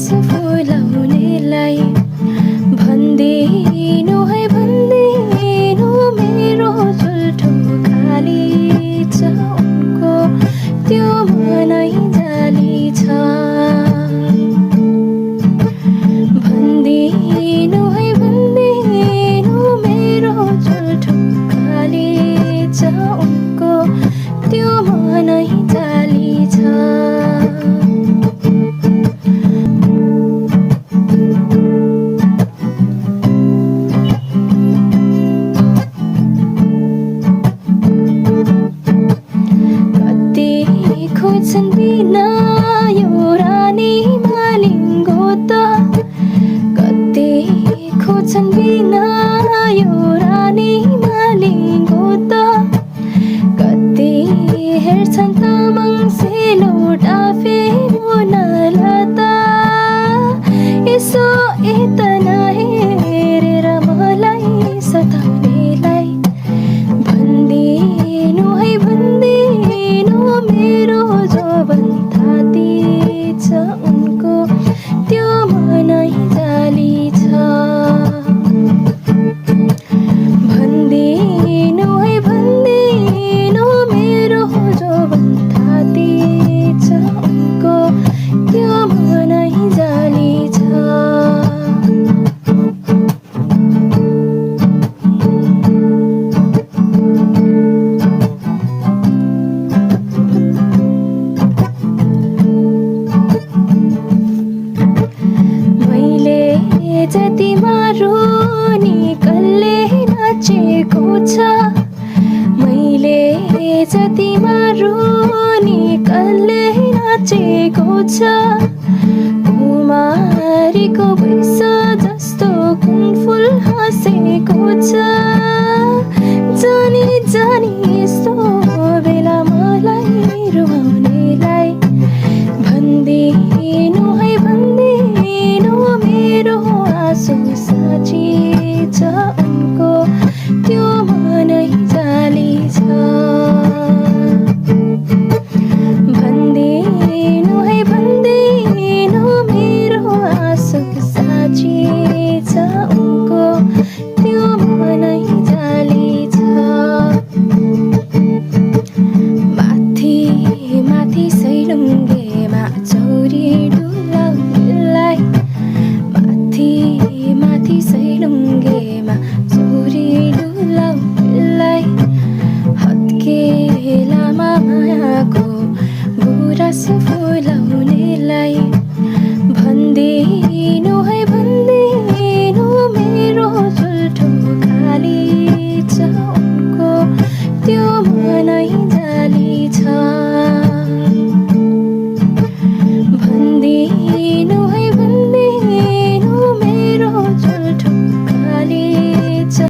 फुलाउनेलाई भन्दिनु है भन्दिनु मेरो जुल्ठो खाली छ उनको त्यो मनै जाली छ भन्दिनु है भन्दिनु मेरो जुल्ठो खाली छ उनको त्यो मनै जाली छ खोज्छन् बिना यो रानी मालिङ्गो त कति खोज्छन् बिना यो रानी मालिङ्गो त कति हेर्छन् तामाङ सेलो डाफे मुनालता यसो यतना हेरेर मलाई सताउनेलाई भन्दिनु है भन्दिनु मेरो जोबन थाती छ उनको त्यो मनै जाली छ भन्दिनु है भन्दिनु मेरो जोबन थाती छ उनको त्यो मनै जाली छ जतिमा रोनी कल्ले नाचेको छ मैले जतिमा रोनी कल्ले नाचेको छ कुमारीको वैश जस्तो कुन फुल हाँसेको छ